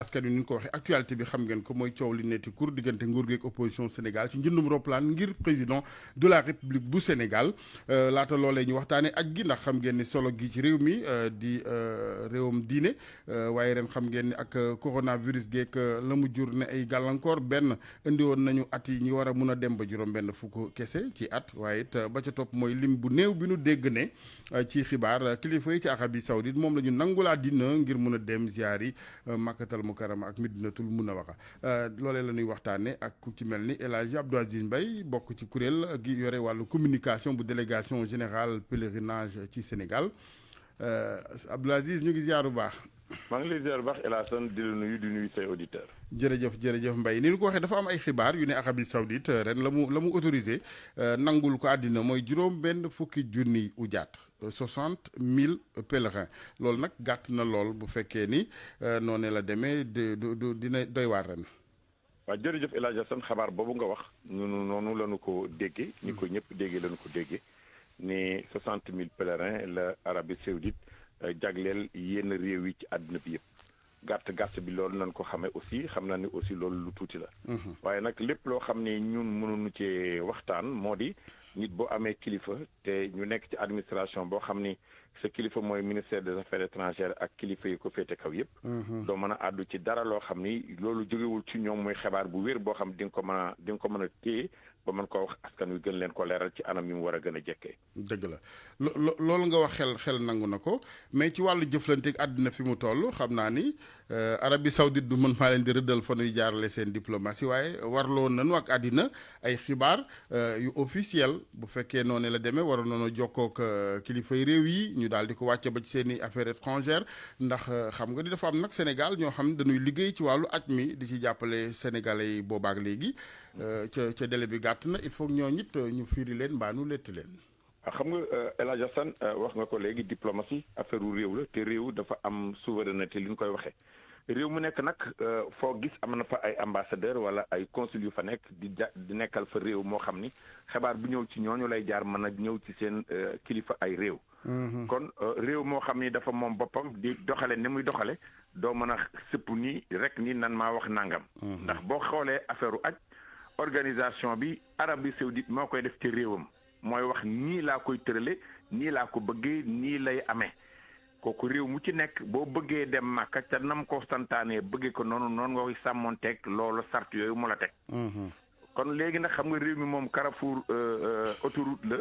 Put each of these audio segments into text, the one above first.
askan wi ni ñu ko waxee actualité bi xam ngeen ko mooy coow li netti cour diggante nguur gi ak opposition Sénégal ci njëndum roplaan ngir président de la République bu Sénégal laata loolee ñu waxtaanee aj gi ndax xam ngeen ni solo gi ci réew mi di réewam diine waaye ren xam ngeen ni ak coronavirus geek la mu jur ne ay gàllankoor benn indi woon nañu at yi ñi war a mun a dem ba juróom-benn fukk kese ci at waaye it ba ca topp mooy lim bu néew bi nu dégg ne ci xibaar kilifa yi ci Arabie Saoudite moom la ñu nangulaa dina ngir mun a dem ziar yi Makkatal Mukarrama ak Medinatul Munawwara loolee la ñuy waxtaanee ak ku ci mel ni El Hadji Abdou Aziz Mbaye bokk ci kuréel gi yore wàllu communication bu délégation générale pèlerinage ci Sénégal Abdou Aziz ñu ngi ziar bu baax. maa ngi lay ziar bu baax El Hadj di la nuyu di nuyu say auditeurs. jërëjëf Mbaye ni ñu ko waxee dafa am ay xibaar yu ne Arabie Saoudite ren la mu autorisé nangul ko àddina mooy juróom-benn fukki junni ujaat 60 000 pèlerins loolu nag gàtt na lool bu fekkee ni noonu la demee dina doy waar ren. waaw jërëjëf El Hadj Assane xabaar boobu nga wax ñun noonu la ñu ko déggee. ni ko ñëpp déggee la ñu ko déggee ne 60 000 pèlerins la Arabie Saoudite jagleel yenn réew yi ci àdduna bi yëpp. gàtt bi loolu nañ ko xamee aussi xam naa ni aussi loolu lu tuuti la. waaye nag lépp loo xam ne ñun mënuñu cee waxtaan moo di nit boo amee kilifa te ñu nekk ci administration boo xam ni sa kilifa mooy ministère des affaires étrangères ak kilifa yi ko féete kaw yëpp. doo mën a àddu ci dara loo xam ni loolu jógewul ci ñoom muy xabaar bu wér boo xam di nga ko mën a téye ba mën koo wax askan wi gën leen ko leeral ci anam yi mu war a gën a jekkee. dëgg la loolu nga wax xel nangu na ko mais ci wàllu jëflante ak àddina fi mu toll xam naa ni Arabie Saoudite du mën maa leen di rëddal fa nuy jaarale seen diplomatie waaye warloo nañu ak àddina ay xibaar yu officiel bu fekkee noonu la demee waroon nañoo jokkoo ak kilifay réew yi ñu daal di ko wàcce ba ci seen i affaires étrangères ndax xam nga di dafa am nag Sénégal ñoo xam ne dañuy liggéey ci wàllu aj mi di ci jàppale sénégalais yi boobaak léegi ca délai bi gàtt na il faut ñoo ñit ñu firi leen mbaa nu letti leen. xam nga El Hadj Assane wax nga ko léegi diplomatie affaire u réew la te réew dafa am souveraineté li ñu koy waxee réew mu nekk nag foo gis am na fa ay ambassadeur wala ay consul yu fa nekk di nekkal fa réew moo xam ni xabaar bu ñëw ci ñooñu lay jaar mën a ñëw ci seen kilifa ay réew. kon réew moo xam ni dafa moom boppam di doxale ni muy doxale doo mën a sëpp ni rek ni nan maa wax nangam. ndax boo xoolee affaire u aj organisation bi Arabie Saoudite moo koy def ci réewam. mooy wax nii laa koy tërale nii laa ko bëggee nii lay amee kooku réew mu ci nekk boo bëggee dem Màkka ca nam ko santaanee bëggee ko noonu nga koy sàmmonteeg loolu sart yooyu mu la teg. kon léegi nag xam nga réew mi moom Carrefour autoroute la.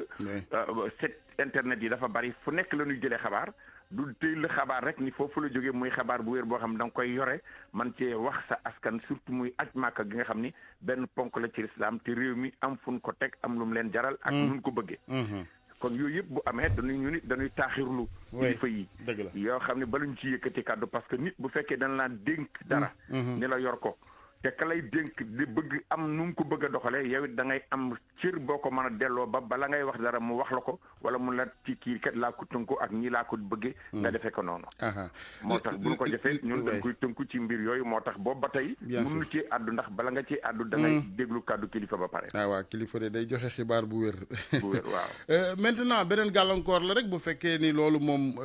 site internet yi dafa bari fu nekk la ñuy jëlee xabaar du tey la xabaar rek ni foofu la jógee muy xabaar bu wér boo xam ne da nga koy yore man cee wax sa askan surtout muy aj Màkka gi nga xam ni benn ponk la ci lislaam te réew mi am fu ñu ko teg am lu mu leen jaral. ak nun ko bëggee. kon yooyu yëpp bu amee dañuy taaxirlu. kilifa yi yoo xam ne baluñ ci yëkkati kàddu parce que nit bu fekkee dañ laa dénk dara. ni la yor ko. te ka lay dénk di bëgg am nu mu ko bëgg a doxalee yow it da ngay am cër boo ko mën a delloo ba bala ngay wax dara mu wax la ko wala mu la ci kii kat laa ko tënku ak ñii laa ko bëggee. nga defee ko noonu. moo tax bu ñu ko defee ñun dañ koy tënku ci mbir yooyu moo tax boobu ba tey. mënuñu ci àddu ndax bala nga ci àddu da ngay déglu kàddu kilifa ba pare. waaw kilifa de day joxe xibaar bu wér. bu wér waaw. maintenant beneen gàllankoor la rek bu fekkee ni loolu moom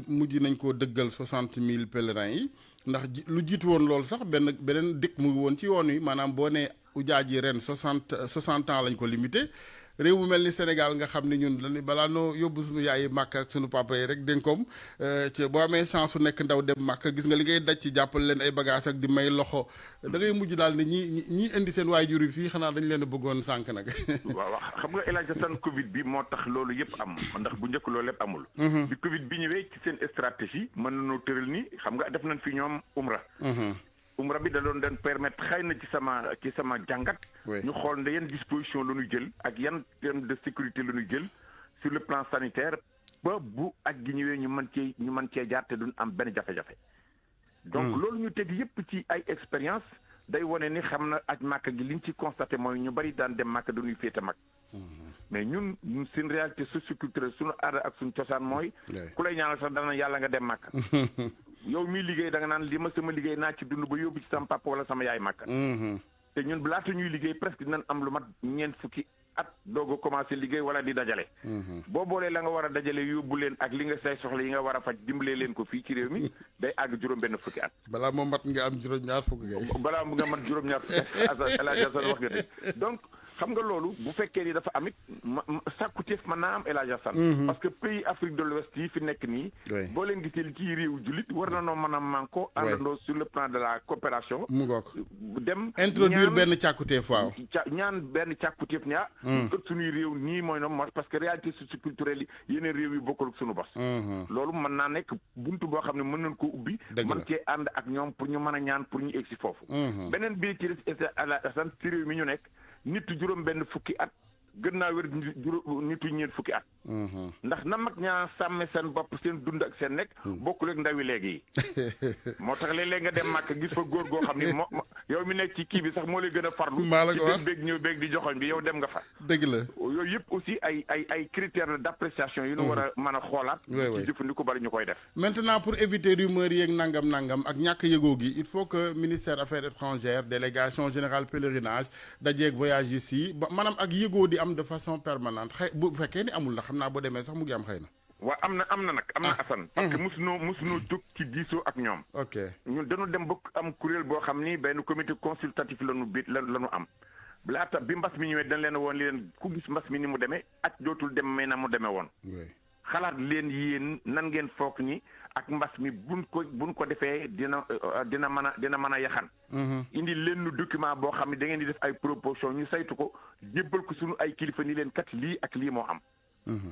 mujj nañ koo dëggal 60 000 pèlerins yi. ndax lu jiitu woon loolu sax beneen dëkk mu ngi woon ci yoon wi maanaam boo nee ujaaj yi ren 60 ans lañ ko limité réew bu mel ni Sénégal nga xam ne ñun dañuy balaa noo yóbbu suñu yaay màkk ak suñu papa yi rek dénkoom ci boo amee chance su nekk ndaw dem màkk gis nga li ngay daj ci jàppal leen ay bagage ak di may loxo da ngay mujj daal ne ñi indi seen waajur yi fii xanaa dañ leen a bëggoon sànq nag. waaw xam nga El Hadj Assane Covid bi moo tax loolu yëpp am ndax bu njëkk loolu lépp amul. bi Covid bi ñëwee ci seen stratégie mën nañoo tëral ni xam nga def nañ fi ñoom umra. umra bi da doon den permettre xëy na ci sama jàngat. ñu xool ne yan disposition la ñuy jël ak yan terme de sécurité la ñuy jël sur le plan sanitaire ba bu ak gi ñëwee ñu mën cee jaar te duñ am benn jafe-jafe. donc loolu ñu teg yépp ci ay expérience day wane ni xam na aj màkk gi liñ ci constaté mooy ñu bari daan dem màkk dañuy féete mag. mais ñun seen réalité socioculturelle suñu aada ak suñu cosaan mooy. ku lay ñaanal sax dana yàlla nga dem màkk. yow miy liggéey da nga naan li ma sama liggéey naa ci dund ba yóbbu ci sama papa wala sama yaay màkk. te ñun laata ñuy liggéey presque dinañ am lu mat ñeent fukki at doog a commencé liggéey wala di dajale. boo boolee la nga war a dajale yóbbu leen ak li nga say soxla yi nga war a faj dimbalee leen ko fii ci réew mi day àgg juróom-benn fukki at. balaa moo mat nga am juróom-ñaar fukk ngay. balaa nga mat juróom-ñaar El Hadj Assane wax nga de donc xam nga loolu bu fekkee ni dafa amit sàkkuteef mën naa am El Hadj Assane parce que pays Afrique de l'Ouest yi fi nekk nii. boo leen gisee li ci réew jullit war na noo mën a manko àndandoo sur le plan de la coopération. mu ngoog dem introduire benn càkkuteef waaw. ñaan benn càkkuteef ne ëpp suñuy réew nii mooy noonu parce que réalité socioculturelle yi yeneen réew yi bokkul ak suñu bos. loolu mën naa nekk buntu boo xam ne mën nañ ko ubbi. mën cee ànd ak ñoom pour ñu mën a ñaan pour ñu egsi foofu. beneen bi ci des Assane ci réew mi ñu nekk nit juróom benn fukki at gën naa wér nitu ñeent fukki at. ndax na mag ñaa sàmme seen bopp seen dund ak seen nekk. bokkul ak ndawi léegi yi. moo tax léeg-léeg nga dem màkk gis fa góor goo xam ni yow mi nekk ci kii bi sax moo lay gën a farlu. maa la ko wax ci béeg ñëw béeg di joxoñ bi yow dem nga fa. dëgg la yooyu yëpp aussi ay critères d'appréciation yu ñu war a mën a xoolaat. ci jëfandiku bari ñu koy def. maintenant pour éviter rumeurs yeeg nangam ak ñàkk yëgoo gi il faut que ministère affaires étrangères délégation générale pèlerinage dajeeg voyagistes yi ba maanaam ak yëgoo di am de façon permanente bu fekkee ni amul na xam naa boo demee sax mu ngi am xëy na. waaw am na nag am na Assane. parce que mosunoo jóg ci diisoo ak ñoom. ok ñun dañu dem ba am kuréel boo xam ni benn comité consultatif la ñu am. laata bi mbas mi ñëwee dañ leen woon li leen ku gis mbas mi ni mu demee ak dootul dem may na mu demee woon. xalaat leen yéen nan ngeen foog ni ak mbas mi buñ ko defee dina mën a yaxan. indi leen nu document boo xam ne da ngeen di def ay proposition ñu saytu ko jébbal ko suñu ay kilifa ni leen kat lii ak lii moo am.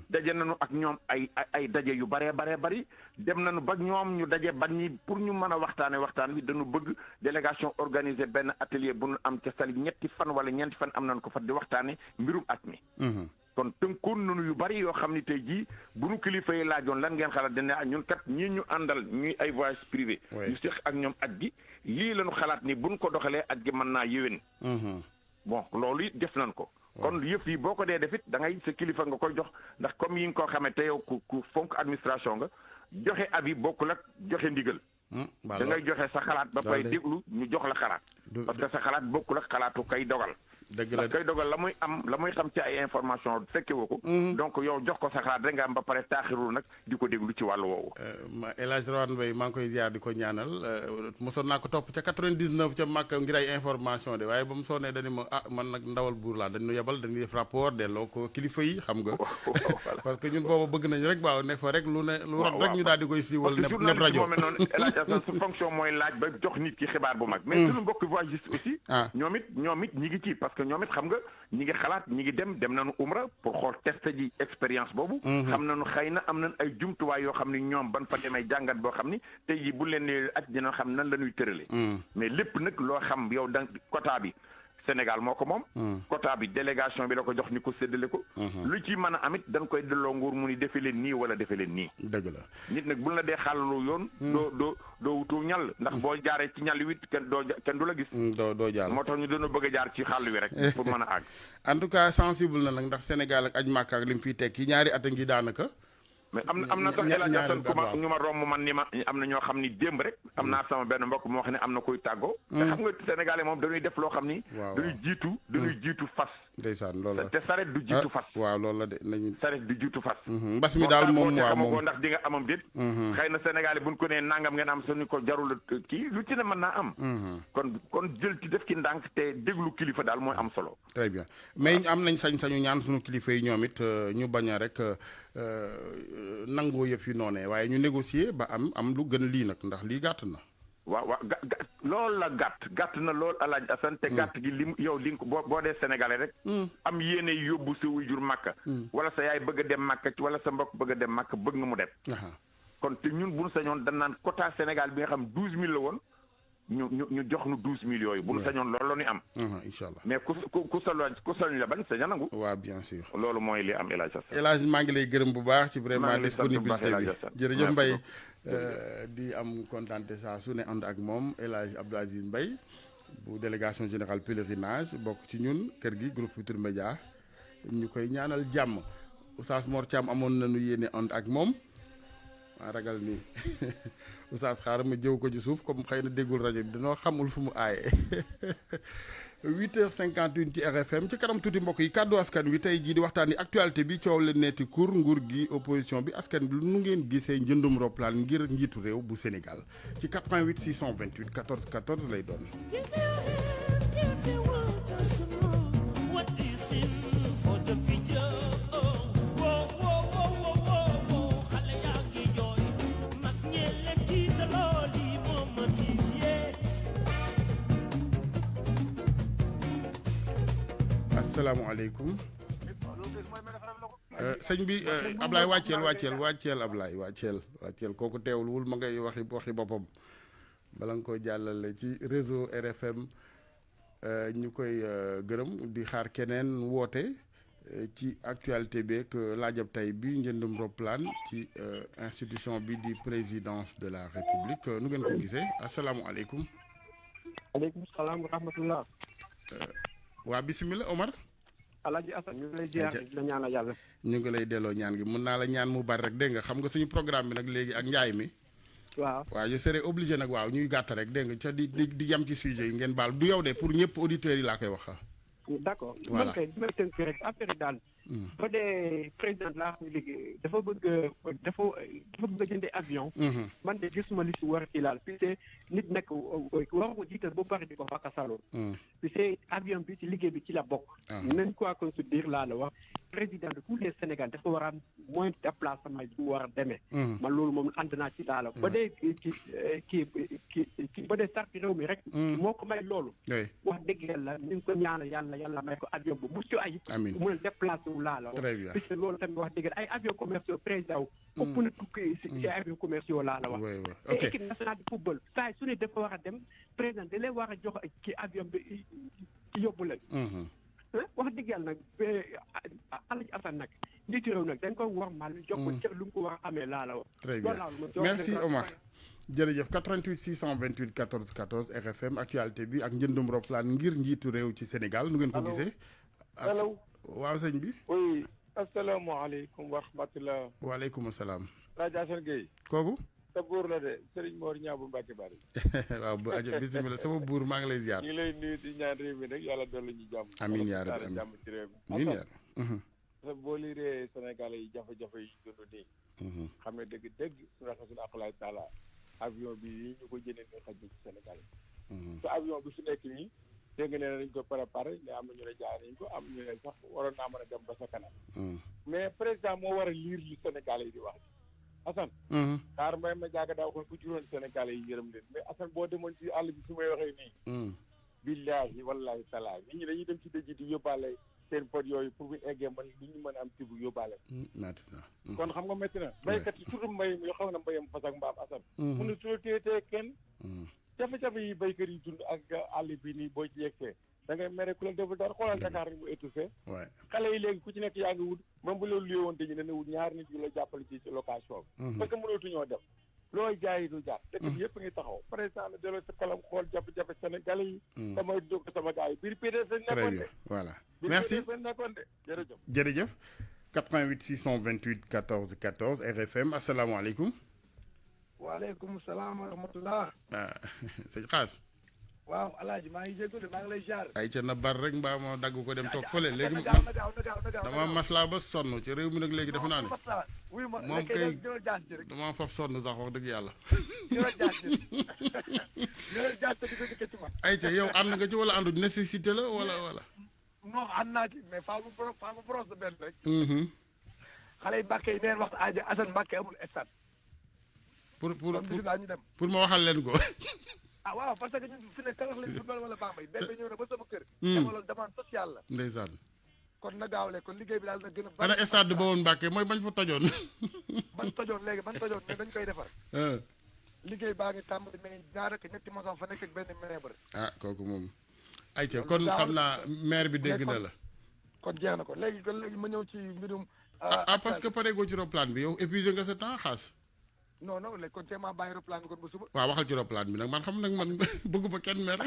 daje nañu ak ñoom ay daje yu baree bari dem nañu ba ñoom ñu daje ban ñi pour ñu mën a waxtaan wi dañu bëgg délégation organiser benn atelier bu ñu am ca sali ñetti fan wala ñeenti fan am nañu ko fa di waxtaane mbirum at mi. kon tënkoon nañu yu bari yoo xam ni tey jii bu nu kilifa yi laajoon lan ngeen xalaat dañ ne ñun kat ñii ñu àndal ñuy ay voyage privé. ñu seq ak ñoom at gi lii lañu xalaat ni buñ ko doxalee at gi mën naa yéwén. bon loolu it def nañ ko. kon yëf yi boo ko dee defit da ngay sa kilifa nga koy jox ndax comme yi nga ko xamee te yow ku fonk administration nga joxe avis bokkul ak joxe ndigal. da ngay joxe sa xalaat ba pay déglu ñu jox la xalaat. parce que sa xalaat bokkul ak xalaatu kay dogal. dëgg la kay dogal la muy xam ci ay information fekke woo ko. donc yow jox ko sa xalaat rek nga am ba pare taaxirul nag di ko déglu ci wàllu woowu. El Hadj Rawane Mbaye maa ngi koy ziar di ko ñaanal mosoon naa ko topp ca 99 ca Màkka ngir ay information de waaye ba mu soonee dañu ma man nag ndawal buur laa dañu yebal dañuy def rapport delloo ko kilifa yi xam nga. parce que ñun boobu bëgg nañu rek waaw ne fa rek lu rot rek ñu daal di koy siiwal. nepp rajo su fonction mooy laaj ba jox nit ki xibaar bu mag. mais suñu mbokk voyagiste aussi. ñoom it ñi ngi ci parce que ñoom it xam nga ñi ngi xalaat ñi ngi dem nañu umra pour xool test ji expérience boobu. xam nañu xëy na am nañ ay jumtuwaay yoo xam ni ñoom ban fa demee jàngat boo xam ni tey jii bu leen ne ak dina xam nan la ñuy tërale. mais lépp nag loo xam yow da quota bi Sénégal moo ko moom. quota bi délégation bi da ko jox ni ko séddale ko. lu ci mën a amit dañ koy delloo nguur mu ni defe leen nii wala defe leen nii. dëgg la nit nag buñ la dee xàllalu yoon. doo wutu ñàll. ndax boo jaaree ci ñàll wi kenn du la gis. doo jaar moo tax ñu doon bëgg a jaar ci xàll wi rek. pour mën a àgg. en tout cas sensible na nag ndax Sénégal ak aj Màkka ak li mu fiy tekki ñaari at a ngi daanaka. mais am na sax El Hadj Assane ñu ma romb man ni ma am na ñoo xam ni démb rek am naa sama benn mbokk moo xam ne am na koy tàggoo. te xam nga Sénégalais moom dañuy def loo xam ni. dañuy jiitu fas. ndeysaan loolu la te saret du jiitu fas. waaw loolu la de nañu. saret du jiitu fas. mbas mi daal moom waaw moom ndax di nga amam déet. xëy na Sénégalais buñ ko nee nangam ngeen am suñu ko jarul kii lu ci ne mën naa am. kon jël ci def ci ndànk te déglu kilifa daal mooy am solo. très bien mais am nañ sañ-sañu ñaan suñu kilifa yi ñoom it ñu bañ a rek nangoo yëf yi noonee waaye ñu négocier ba am lu gën lii nag ndax lii gàtt na. waaw loolu la gàtt na lool El Hadj Assane te gàtt gi yow li boo dee sénégalais rek. am yéene yóbbu sa waajur Màkka. wala sa yaay bëgg a dem Màkka wala sa mbokk bëgg a dem Màkka bëgg nga mu dem. kon te ñun bu ñu sañoon dañ naan quota Sénégal bi nga xam 12000 la woon. ñu jox nu 12000 yooyu. bu ñu sañoon loolu la ñu am. incha allah mais ku sañ la bañ sañ a nangu. waaw bien sûr. loolu mooy li am El Hadj Assane. El Hadj maa ngi lay gërëm bu baax ci vraiment disponibilité bi jërëjëf Mbaye di am kontaante saa su ne ànd ak moom El Hadj Abdou Aziz Mbaye bu délégation générale pèlerinage bokk ci ñun kër gi groupe Futurs Médias ñu koy ñaanal jàmm Oustaz Mor Thiam amoon nañu yéene ànd ak moom maa ragal ni Oustaz xaaral ma jëw ko ci suuf comme xëy na déggul rajo bi dañoo xamul fu mu aaye 8h51 ci RFM ci kanam tuuti mbokk yi kàddu askan wi tey jii di waxtaan ni actualité bi coow leen neeti kur nguur gi opposition bi askan bi nu ngeen gisee njëndum roplaan ngir njiitu réew bu Sénégal ci 88 628 14 14 lay doon. asalaamaaleykum sëñ bi Ablaye wàcceel Ablaye kooku teewluwul ma ngay waxi boppam bala nga ko jàllale ci réseau RFM ñu koy gërëm di xaar keneen woote ci actualité beeg laajab tey bi njëndum roplaan ci institution bi di présidence de la République nu ngeen ko gisee asalaamaaleykum. aleykum salaam wa rahmatullah. waa bisimilah Omar. Alaaji Assane ñu ngi lay ziar di la ñaanal yàlla. ñu ngi lay delloo ñaan gi mën naa la ñaan mu bari rek dégg nga xam nga suñu programme bi nag léegi ak njaay mi. waaw je serai obligé nag waaw ñuy gàtt rek dégg nga ca di yam ci sujet yi ngeen baal du yow de pour ñëpp auditeurs yi laa koy wax. d'accord man kay li may tënk rek affaire yi daal. ba dee président de la République dafa bëgg a jëndee avion. man de gisuma li si war ci laal puisque nit nekk waru ko jiital ba pare di ko fakkasaloo. puisque avion bi ci liggéey bi ci la bokk. même quoi qu'on se dire laa la wax président de tous les Sénégal dafa war a am moyen de déplacement bi mu war a demee. man loolu moom ànd naa ci laa la ba dee kii ba dee sarti réew mi rek. moo ko may loolu. wax dëgg yàlla ñu ngi ko ñaanal yàlla may ko avion bu mucc ayib. amiin mu mën a déplacé wu laa la wax. très bien puisque loolu tamit wax dëgg ay avions commerciaux président wu. ëpp na tukki si avions commerciaux laa la wax. ok te équipe nationale de football saa su ne dafa war a dem président da lay war a jox kii avion bi yóbbu leen. wax dëgg yàlla nag Alaaji Assane nag njiitu réew nag dañ ko war mal jox ko cër lu mu ko war a amee laa la wax. très bien merci Omar. jërëjëf 88 628 14 14 RFM actualité bi ak njëndum roplaan ngir njiitu réew ci Sénégal nu ngeen ko gisee. allo waaw sëñ bi. oui asalaamaaleykum wa rahmatulah. waaleykum salaam. rajo Assane Gueye. kooku. sa buur la de Serigne Mor Ñaabu Mbacke Bari. waaw bu aja bisimilah sama buur maa ngi lay ziar. ñu ngi lay nuyu di ñaan réew mi rek yàlla dolli ñu jàmm. amiin yaa rabbi amiin jàmm ci réew mi. amiin yaa rabbi. boo liiree Sénégalais yi jafe-jafe yi dund nii. xam ne dëgg-dëgg suñu akulaay taala avion bi yi ñu ko jëndee ñu xaj ci Sénégal yi. te avion bi su nekk nii dégg nga ne nañ ko préparé ne am na ñu ne jaay nañ ko am ñu ne sax waroon naa mën a dem ba sa kanam. mais président moo war a liir li Sénégalais yi di wax. Assane. xaar mbay ma jaaga daa waxoon bu juróon Sénégalais yi yërëm leen mais Assane boo demoon ci àll bi fi may waxee nii. billaahi wallaahi talaa nit ñi dañuy dem ci dëj di yóbbaale seen pot yooyu pour bu eggee man li ñu mën a am tibb yóbbaale. kon xam nga métti na. béykat yi surtout mbay mi yoo xam ne mbayam fas ak mbaam Assane. mun na soo téetee kenn. jafe-jafe yi béykat yi dund ak àll bi nii boo ci yegsee da ngay mere ku la deful dara xoolal Dakar ni mu étouffé. xale yi léegi ku ci nekk yaa ngi wut même bu loolu liyoo woon dañu ne wut ñaari nit yu la jàppale ci location bi. parce que mënatuñoo dem. looy jaay du jaar. dëkk bi yëpp ngi taxaw président la delloo sa kalam xool jafe-jafe Sénégalais yi. damay dugg sama gars yi biir PDS lañ nekkoon de. voilà merci biir PDS lañ nekkoon de jërëjëf. jërëjëf 88 628 14 14 RFM asalaamaaleykum. waaleykum salaam wa rahmatullah. sëñ Xaas. waaw Alaaji maa ngi jégalu maa ngi lay jaar. ay ca na bar rek mbaa ma dagg ko dem toog fële léegi dama maslaa ba sonn ci réew mi nag léegi defe naa ne moom kay dama fab sonn sax wax dëgg yàlla. ay ca yow ànd nga ci wala àndu nécessité la wala. non ànd naa ci mais faa mu brosse de benn rek. xale yi Mbàkke yi neen wax Assane Mbàkke amul stade. pour ma waxal leen ko. waaw parce que ñun fi ne tabax lañ football wala Bambey benn ñëw na ba sama kër. dama loolu demande sociale la. ndeysaan. kon na gaawle kon liggéey bi daal na gën a. ana stade ba woon Mbàkke mooy bañ fa tojoon. bañ tojoon mais dañ koy defar. liggéey baa ngi tàmbali mais ñaar ak ñetti maçon fa nekk ak benn ménébre. kooku moom. ayca kon xam naa maire bi dégg na la. kon jeex na ko léegi ma ñëw ci mbirum. parce que pare goo ci roplaan bi yow épuisé nga sa temps Xaas. non léegi kon tey maa bàyyi roplaan bi kon ba suba. waaw waxal ci roplaan bi nag man xam nag man bëgguma kenn mer.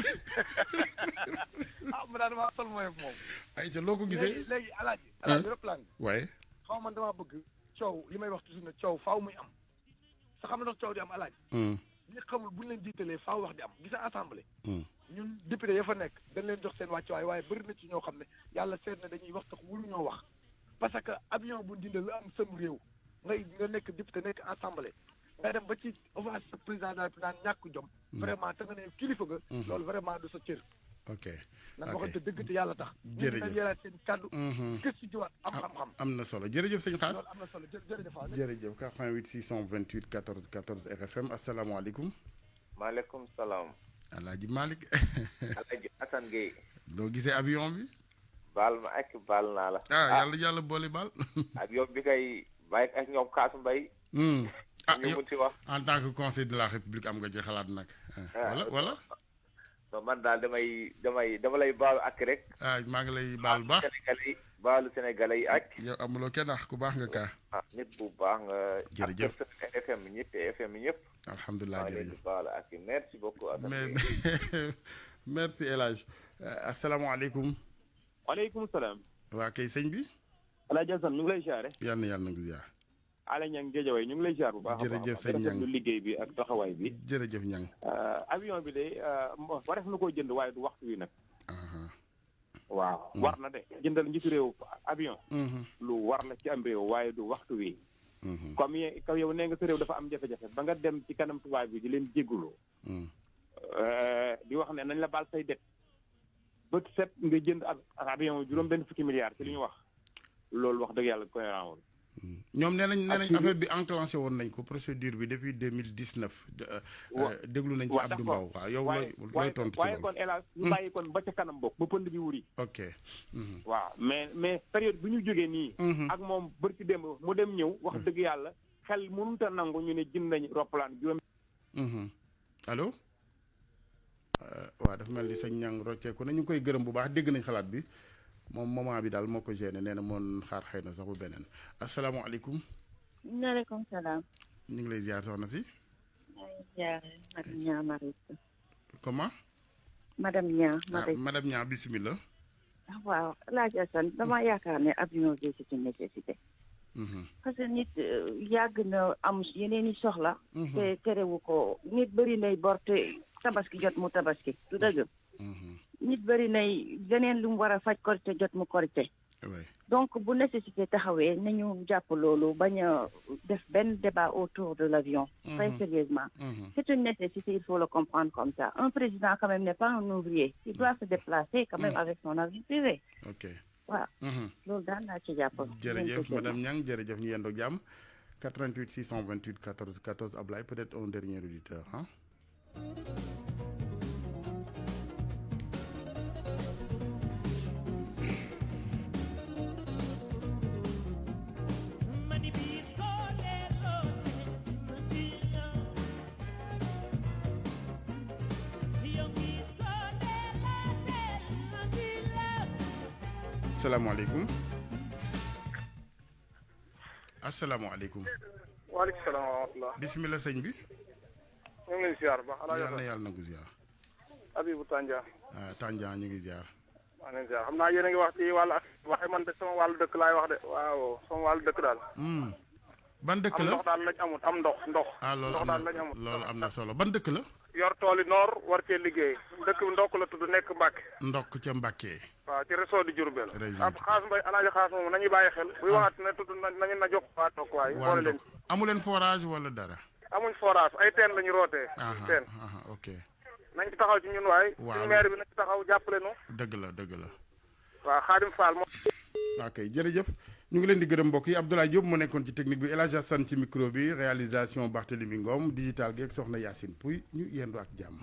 ma daal damaa sol mooy moom. ayca loo ko gisee léegi alaaji roplaan bi. waaye. xaw man damaa bëgg coow li may wax toujours ne coow faaw muy am. sa xam na coow di am alaaj ñi xamul buñ leen jiitalee faaw wax di am gisa assemblée ñun député ya fa nekk dañ leen jox seen wàccuwaay waaye bëri na ci ñoo xam ne yàlla seet na dañuy wax tax wulu ñoo wax parce que avion bu dindal lu am sëm réew nga nekk député nekk assemblée nga dem ba ci avance président de la République daan ñàkk jom vraiment te nga ne kilifa ga loolu vraiment du sa cër ok nan waxante dëgg te yàlla tax jërëjëf dañ yaraat seen kàddu gëstu ci waat am xam-xam am na solo jërëjëf sëñ Xaas loolu am na solo jërëjëf jërëjëf 88 628 14 14 RFM asalaamaaleykum maaleykum salaam Alaaji Malick Alaaji Assane Gueye doo gisee avion bi baal ma ak baal naa la yàlla boole baal avion bi kay bàyyi ak ñoom Kaasu Mbay ñu mun ci wax en tant que conseil de la République am nga ci xalaat nag wala non man daal dama lay baalu ak rek maa ngi lay baal baax baalu Sénégalais yi ak yow amuloo kenn ku baax nga kaa nit bu baax nga jërëjëf FM ñëpp alhamdulilah jërëjëf baalu ak merci beaucoup merci El Hadj asalaamaaleykum waaleykum salaam waa kay sëñ bi Alaaji Assane ñu ngi lay ziare yàlla na nga ziar Ala Ñang Géejawaay ñu ngi lay ziar bu baax jërëjëf sëñ Ñang liggéey bi ak taxawaay bi jërëjëf Ñang avion bi de wareef na koo jënd waaye du waxtu wi nag waaw war na de jëndal njiitu réew avion lu war la ci am réew waaye du waxtu wi comme yow nee nga sa réew dafa am jafe-jafe ba nga dem ci kanam tubaab bi di leen jégguloo di wax ne nañ la baal say det bët set nga jënd avion juróom-benn fukki milliards ci li ñu wax loolu wax dëgg yàlla cohérent woon ñoom nee nañ affaire bi enclenché woon nañ ko procédure bi depuis 2019 déglu nañ ci Abdou Mbow waaw yow looy tontu ci waaye kon hélas ñu bàyyi kon ba ca kanam bokk ba pënd bi wuri ok waaw mais période bi ñu jógee nii ak moom bërki démb mu dem ñëw wax dëgg yàlla xel mënut a nangu ñu ne jënd nañ roppalaan juróom allo waaw dafa mel ni sëñ Ñang rocceeku na ñu koy gërëm bu baax dégg nañ xalaat bi moom moment bi daal moo ko gêné nee na moon xaar xëy na sax bu beneen asalaamaaleykum. maaleykum salaam. ñu ngi lay ziar soxna si. maa ngi ziar madame Niang Mariste. comment. madame Niang Mariste. madame Niang bisimilah. waaw Alaaji Assane dama yaakaar ne avion bi c'est une nécessité. parce que nit yàgg na am yeneen i soxla. te terewu ko nit bëri nay bor te tabaski jot mu tabaski du dëgg. nit bëri nay leneen lu mu war a faj korite jot mu korite donc bu nécessité taxawee nañu jàpp loolu bañ a def benn débat autour de l'avion très sérieusement c'est une nécessité il faut le comprendre comme ça un président quand même n'est pas un ouvrier il doit se déplacer quand même avec son avion privé ok waaw loolu daal naa ci jàpp jërëjëf madame Niang jërëjëf ñu yendoo jàmm 88 628 14 14 Ablaye peut-être un dernier auditeur asalaamaaleykum asalaamaaleykum. waaleykum salaam wa rahmatulah. bisimilah sëñ bi. ñu ngi lay ziar ba xalaat yàlla na yàlla na ko ziar. Habibou Tandia. Tandia ñu ngi ziar. maa ngi leen ziar xam naa yéen a ngi wax ci wàllu waxe man de sama wàllu dëkk laay wax de waaw sama wàllu dëkk daal. ban dëkk la am ndox daal lañ amut am ndox. loolu daal lañ amut loolu am na solo ban dëkk la. yor tooli noor war cee liggéey dëkk bi ndokk la tudd nekk Mbàkke. ndokk ca Mbàkke. waaw ci réseau di Diourbel. xaas mbay alaaji xaas moom nañuy bàyyi xel. buy waxaat ne tudd nañu na jox waa toog waay. boole leen amu leen forage wala dara. amuñ forage ay teen lañu rootee. teen ok. nañ ci taxaw ci ñun waay. waaw suñu maire bi nañ ci taxaw jàppale nu. dëgg la. waaw Xaadim Fall moom. ok jërëjëf ñu ngi leen di gërëm mbokk yi Abdoulaye Diop moo nekkoon ci technique bi El Hadj Assane ci micro bi réalisation Barthélémy Ngom digital geeg soxna Yacine Pouy ñu yendu ak jàmm.